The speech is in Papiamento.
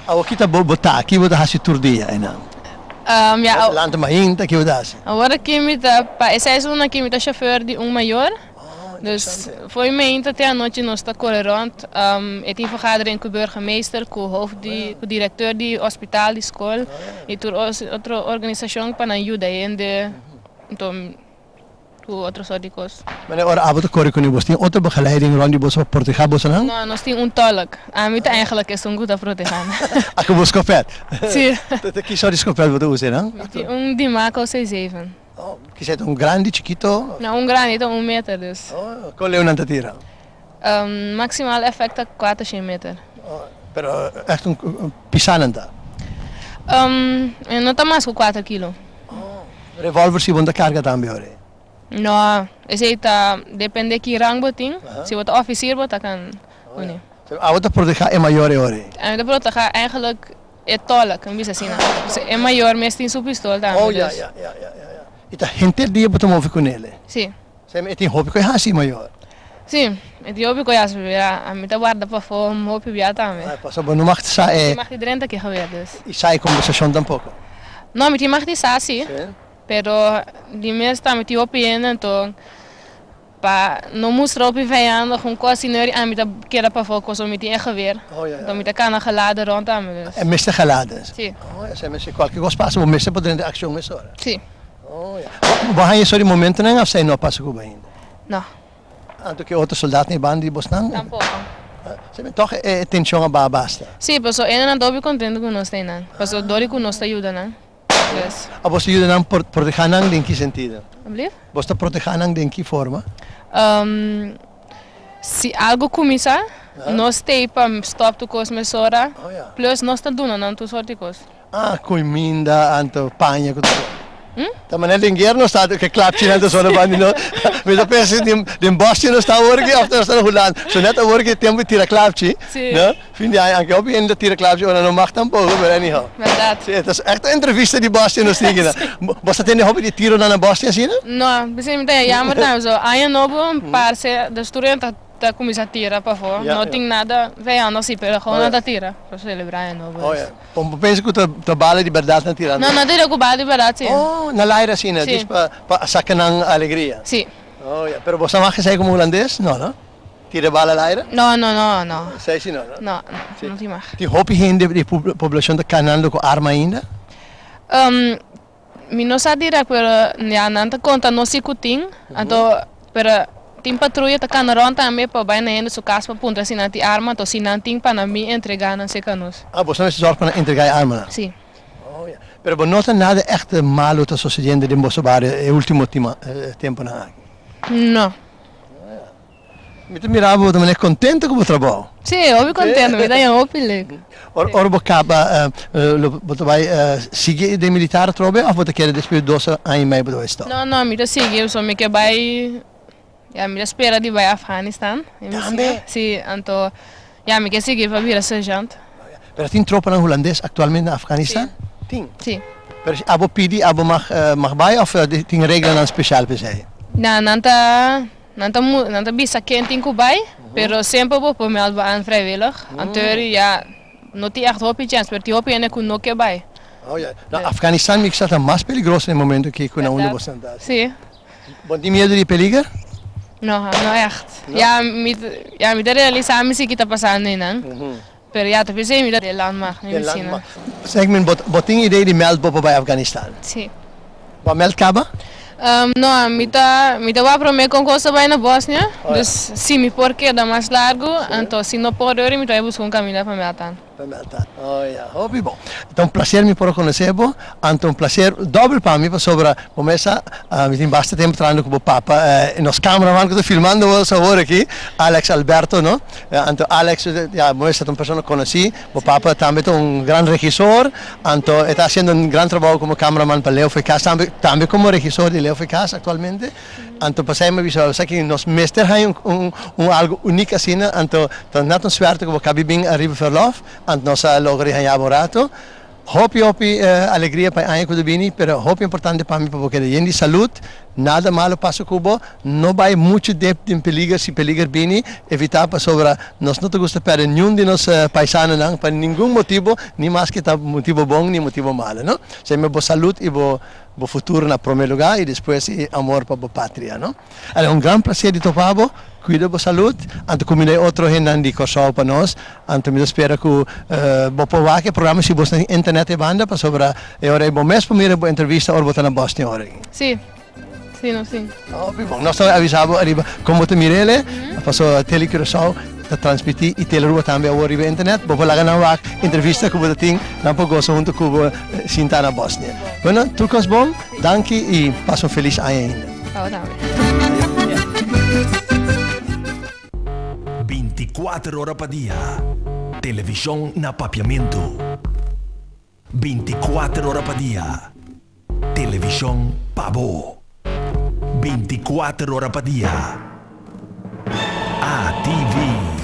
Awor ki ta bo bo ta? Ki bo ta hasi tur dia einan? Ya. Bo ta lanta mainta, ki bo ta hasi? Awor aki mi ta, pa e seizoen aki mi ta chauffeur di un mayor. Dus fo'i mainta te anochi nos ta kore rond. E tin vergadering ku burgemeester, ku hoofd di, ku directeur di hospital, di skol i tur otro organisashon pa nan yuda hende. Anto ku otro sort di kos. Manera ora abo ta kore kuné bos tin otro begeleiding rond di boso pa protehá bosonan? No, nos tin un tolk. Ami ta eigenlijk esun ku ta protehá nan. A ku bo skopet? Si. Ta ki sort di skopet bo ta usa einan? Mi tin un Dimaco seis zeven. Oh, kisei ta un grandi, chikito? No, un grandi, ta un meter dus. Oh, kon leu nan ta tira? Maximaal effect ta kuatershen meter. Oh, pero echt un pisá nan ta? E no ta mas ku kuater kilo. Oh, revolver si bo no ta carga tambe ora ei? No, esei ta depende ki rang bo tin. Si bo ta officier bo ta kan pone. Abo ta proteha e mayor e ora ei? Ami ta proteha eigenlijk e tolk, mi bisa asina. E mayor mes tin su pistol tambe. Oh, ya, ya, ya, ya, ya. I ta henter dia bo ta move ku nele? Si. Semi e tin hopi ku e hasi mayor? Si, e tin hopi ku e hasi, pero ami ta warda pafó hopi bia tambe. Ah, pasobra bo no mag sa e. Mi tin mag di drenta ke gebeer dus. I sa e kombersashon tampoko? No, mi tin mag di sa si. Pero di mes tambe tin hopi hende anto pa no mustra hopi vijandig un kos asina ori ami ta keda pafó koso mi tin e geweer. Anto mi ta kana geladen rond tambe dus. E mester geladen? Si. Oh, esei mester kualke kos pasa bo mester por drenta akshon mesora? Si. Oh ya. Bo haña esor di momentonan of esei no a pasa ku bo ainda? No. Anto ke otro soldatnan e banda di bosnan? Tampoko. Seme tòg e tenshon a baha basta? Si, paso enan ta hopi kontento ku nos ta einan. Paso dor di ku nos ta yuda nan. Pues. A bos ta yuda nan protehá nan den ki sentido? Alblief? Bos ta protehá nan den ki forma? Si algo kuminsá, nos t'ei pa stòp tur kos mesora. Plus nos ta duna nan tur sort di kos. Ah, cuminda, anto paña cu tur. Ta manera den guera nos ta ke klapchinan ta sona bandi nos. Mi ta pensa den den Bosnia nos ta awor aki of nos ta na Hulanda. So net awor ki e tempo di tira klapchi, no? Fin di aña, anke hopi hende ta tira klapchi ora no mag tampoco, pero anyhow. Berdad. Si, e ta echt un entrevista di Bosnia nos tin aki nan. Bo sa tende hopi di tironan na Bosnia asina? No, p'esei mi ta jammer tambe. So aña nobo parse, dus tur hende ta. Ta cuminsa tira pafó. No tin nada vijand asi, pero gewoon nan ta tira pa celebra aña nobo. Oh ya. Bo pensa cu ta bala di berdad nan tirando? No, nan tira cu bala di berdad si. Oh, na laira asina, djis pa pa saca nan alegria. Si. Oh ya. Pero bo sa mag esey como hulandes? No, no? Tira bala laira? No, no, no, no. Esey si no, no? No, no, no tin mag. Tin hopi hende di poblacion ta canando cu arma ainda? Mi no sa direct pero ya nan ta conta nos si cu tin, anto pero tin patruya ta cana rond tambe pa bay na hende su cas pa puntra si nan tin arma, anto si nan tin pa nan bin entrega nan cerca nos. Ah, boso mester zorg pa nan entrega e armanan? Si. Oh ya. Pero bo nota nada echt malo ta sucediendo den boso bario e ultimo temponan aki? No. Mi ta mira bo ta manera contento cu bo trabou. Sí, hopi contento, mi ta haña hopi leuk. Ora ora bo caba lo bo ta bay sigui den militar atrobe of bo ta keda despues di dos aña y mei bo ta bay stop? No, no, mi ta sigui, pasobra mi ke bay, ya mi ta spera di bay Afganistan. Tambe? Sí, anto ya mi ke sigui pa bira sergeant. Pero tin tropanan hulandes actualmente na Afganistan? Sí. Tin? Sí. Pero si abo pidi abo mag mag bay of tin reglanan special pa esey? Na, nan ta Nan ta nan ta bisa ken tin ku bai, pero semper bo por meld bo aan vrijwillig. Anto ya no tin ègt hopi chèns, pero tin hopi hende ku no ke bai. Oh ya. Na Afganistan mi kisa ta mas peligroso na e momento aki ku na unda bo sentá. Si. Bo tin miedu di peliger? No, no ègt. Ya mi ya mi ta realisá mi si ki ta pasando einan, pero ya ta p'esei mi ta den landmacht, mi bisina. Zeg mi, bo tin idee di meld bo pa bai Afganistan? Si. Bo a meld kaba? No, mi ta mi ta wak prome kon kos ta bai na Bosnia, dus si mi por keda mas largu, anto si no por dori mi ta bai buska un kaminda pa meltan. Pa meltan, oh ya, hopi bon. Ta un placer mi por a konosé bo, anto un placer dobel pa mi pasobra bo mes sa mi tin basta tempu trahando ku bo papa, nos cameraman ku ta filmando bo awor aki, Alex Alberto no, anto Alex ya bo mes ta un persona konosí. Bo papa tambe ta un gran regisor, anto e ta haciendo un gran trabou como cameraman pa Leo Ficas, tambe tambe como regisor di Leo Ficas actualmente. Anto pasai mi a bisa esaki nos mester haña un un un algo uniek asina, anto ta nat un suerte cu bo cabi bin ariba verlof, anto nos a logra di haña bo un rato. Hopi hopi alegria pa e aña cu ta bini, pero hopi importante pa mi pa bo keda yen di salud. Nada malo pasa ku bo, no bai muchu dep den peliger, si peliger bini, evitá pasobra nos no ta gusta pèrdè niun di nos paisanonan pa ningun motibu, ni maske ta motibu bon ni motibu malo, no. Semper bo salud i bo bo futuro na promé lugá i despues e amor pa bo patria, no. Alé un gran placer di topa bo, cuida bo salud, anto cuminda e otro hendenan di Corsou pa nos, anto mi ta spera cu bo por wak e programa si bo sta tin internet e banda pasobra e ora ei bo mes por mira bo entrevista ora bo ta na Bosnia ora ei. Sí, sí nos tin. Hopi bon, nos ta avisa bo ariba con bo ta mir'el, pasobra Tele Curaçao ta transmiti y Tele Aruba tambe awor riba internet, bo por laga nan wak entrevista cu bo ta tin, nan por gosa hunto cu bo sinta na Bosnia. Bueno, tur cos bon, danki y pasa un feliz aña ainda. Awo tambe. Binticuater ora pa dia, television na Papiamento. Binticuater ora pa dia, television pa bo. Binticuater ora pa dia, ATV.